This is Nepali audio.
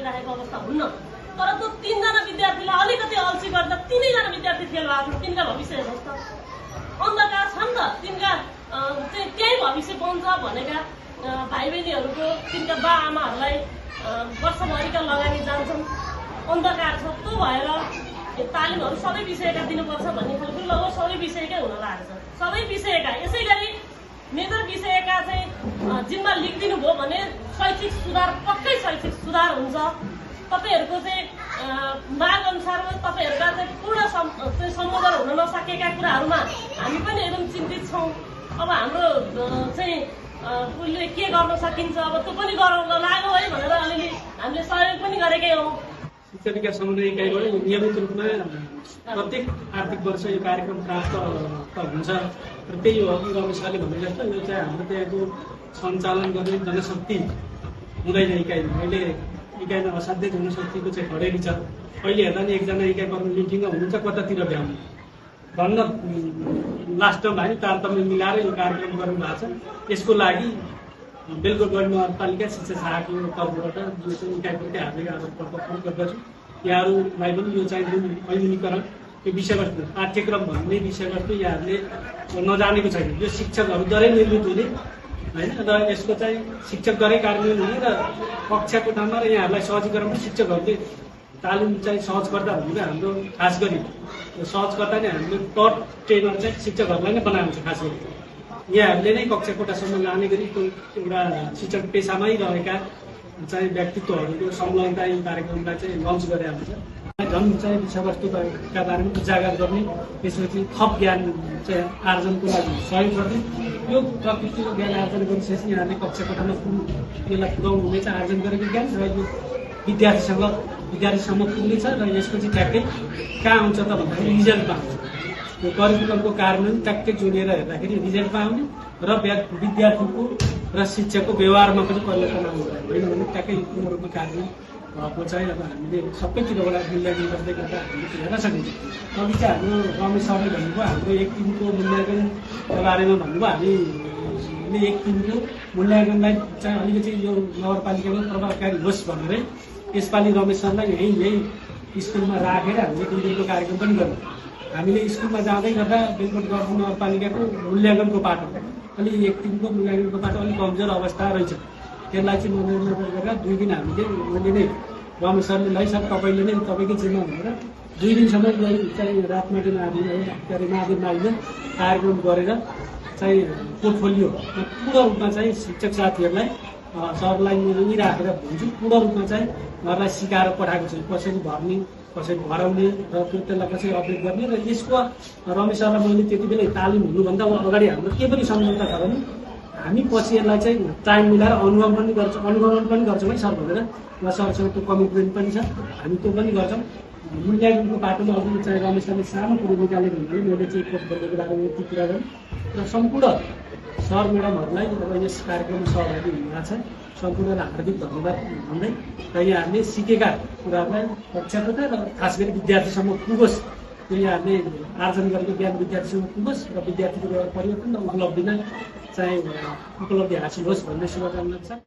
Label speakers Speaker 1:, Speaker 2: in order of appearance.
Speaker 1: गरिराखेको अवस्था हुन्न। तर त्यो 3 जना विद्यार्थीलाई अलिकति अल्छी गर्दा 3 जना विद्यार्थी फेल भएको छ। तिनका भविष्य हेर्नुहोस् त, अन्धकार छन् त। तिनका चाहिँ त्यही भविष्य बन्छ भनेका भाइ बहिनीहरूको तिनका बा आमाहरूलाई वर्षभरिका लगानी जान्छन्, अन्धकार छ। त्यो भएर तालिमहरू सबै विषयका दिनुपर्छ भन्ने खालको लगभग सबै विषयकै हुन लागेको छ। सबै विषयका, यसै गरी मेजर विषयका चाहिँ जिम्मा लिखिदिनु भयो भने शैक्षिक सुधार, पक्कै शैक्षिक सुधार हुन्छ। तपाईहरूको चाहिँ माग अनुसारमा तपाईहरूका चाहिँ पूर्ण सम्बोधन हुन नसकेका कुराहरूमा हामी पनि एकदम चिन्तित छौँ। अब हाम्रो चाहिँ उसले के गर्न सकिन्छ, अब त्यो पनि गराउन लाग्यो है भनेर अलिअलि हामीले सहयोग पनि गरेकै हौँ।
Speaker 2: शिक्षा विकास समन्वय इकाइबाट नियमित रूपमा प्रत्येक आर्थिक वर्ष यो कार्यक्रम प्राप्त हुन्छ र त्यही हो अघि रमेश सरले भने जस्तो यो चाहिँ हाम्रो त्यहाँको सञ्चालन गर्ने जनशक्ति हुँदैन इकाइमा। अहिले इकाइमा असाध्यै जनशक्तिको चाहिँ खडेरी छ। अहिले हेर्दा नि एकजना इकाइ प्रमुख मिटिङमा हुनुहुन्छ, कतातिर भ्याउनु भन्न लास्टमा है तारतम्य मिलाएर यो कार्यक्रम गर्नु भएको छ। यसको लागि बेलकोट नगरपालिका शिक्षा शाखाको तर्फबाट जो चाहिँ इकाइप्रति हामीले आदर प्रकट गर्दछु। यहाँहरूलाई पनि यो चाहिँ जुन ऐनीकरण यो विषयवस्तु पाठ्यक्रम भन्ने विषयवस्तु यहाँहरूले नजानेको छैन। यो शिक्षकहरूद्वारै निर्मित हुने होइन र यसको चाहिँ शिक्षकद्वारै कार्यान्वयन हुने र कक्षा कोठामा र यहाँहरूलाई सहजीकरण पनि शिक्षकहरूले तालिम चाहिँ सहजकर्ता भनेर हाम्रो खास गरी सहजकर्ता नै हामीले टप ट्रेनर चाहिँ शिक्षकहरूलाई नै बनाएको छ। खास गरी यहाँहरूले नै कक्षा कोठासम्म लाने गरी एउटा शिक्षक पेसामै रहेका चाहिँ व्यक्तित्वहरूको संलग्नता यो कार्यक्रमलाई चाहिँ लन्च गरेर हुन्छ। झन् चाहिँ विषयवस्तुका बारेमा उजागर गर्ने, त्यसपछि थप ज्ञान चाहिँ आर्जनको लागि सहयोग गर्ने। यो प्रकृतिको ज्ञान आर्जन गरिसकेपछि यहाँहरूले कक्षा कोठामा यसलाई पुर्याउनु हुनेछ। आर्जन गरेको ज्ञान र यो विद्यार्थीसम्म पुग्नेछ र यसको चाहिँ ठ्याक्कै कहाँ आउँछ त भन्दाखेरि रिजल्टमा आउँछ। यो करिकुलमको कार्यान्वयन ट्याक्कै जोडिएर हेर्दाखेरि रिजल्टमा आउने र विद्यार्थीको र शिक्षकको व्यवहारमा पनि परिवर्तन आउनु होइन भने ट्याक्कै पूर्ण रूपमा कार्यान्वयन भएको चाहिँ अब हामीले सबैतिरबाट मूल्याङ्कन गर्दै गर्दा हामीले हेर्न सकिन्छ। अघि चाहिँ हाम्रो रमेश सरले भन्नुभयो हाम्रो 1 दिनको मूल्याङ्कनको बारेमा भन्नुभयो। हामीले 1 दिनको मूल्याङ्कनलाई चाहिँ अलिकति यो नगरपालिकामा प्रभावकारी होस् भनेरै यसपालि रमेश सरलाई यही स्कुलमा राखेर हामीले 2 दिनको कार्यक्रम पनि गर्यौँ। हामीले स्कुलमा जाँदै गर्दा बेलकोट नगरपालिकाको मूल्याङ्कनको पाटो अलि 1 दिनको मूल्याङ्कनको पाटो अलिक कमजोर अवस्था रहेछ। त्यसलाई चाहिँ मूल्याङ्कन गरेर 2 दिन मैले नै रमेश सरले लै सर तपाईँले नै तपाईँकै जिम्मा भनेर 2 दिनसम्म चाहिँ रातमाटी नआदिन कार्यक्रम गरेर चाहिँ पोर्टफोलियो पूर्ण रूपमा चाहिँ शिक्षक साथीहरूलाई सरलाई यहीँ राखेर भन्छु पूर्ण रूपमा चाहिँ घरलाई सिकाएर पठाएको छु। कसरी भर्ने, कसरी भराउने र त्यसलाई कसरी अपडेट गर्ने र यसको रमेश सरलाई मैले त्यति बेला तालिम हुनुभन्दा अगाडि हाम्रो के पनि सम्झौता छ भने हामी पछि यसलाई चाहिँ टाइम मिलाएर अनुगमन पनि गर्छौँ है सर भनेर र सरसँग त्यो कमिटमेन्ट पनि छ। हामी त्यो पनि गर्छौँ। मूल्याङ्कनको बाटोमा अघि चाहिँ रमेश सरले सानो कुरो निकालेको हुनाले मैले चाहिँ पोर्टफोलियोको बारेमा यति कुरा गरेँ र सम्पूर्ण सर म्याडमहरूलाई अब यस कार्यक्रममा सहभागी हुनुभएको छ सम्पूर्णलाई हार्दिक धन्यवाद भन्दै र यहाँहरूले सिकेका कुराहरूलाई कक्षा कोठा र खास गरी विद्यार्थीसम्म पुगोस्, त्यो यहाँहरूले आर्जन गरेको ज्ञान विद्यार्थीसम्म पुगोस् र विद्यार्थीको परिवर्तन र उपलब्धि हासिल होस् भन्ने शुभकामना छ।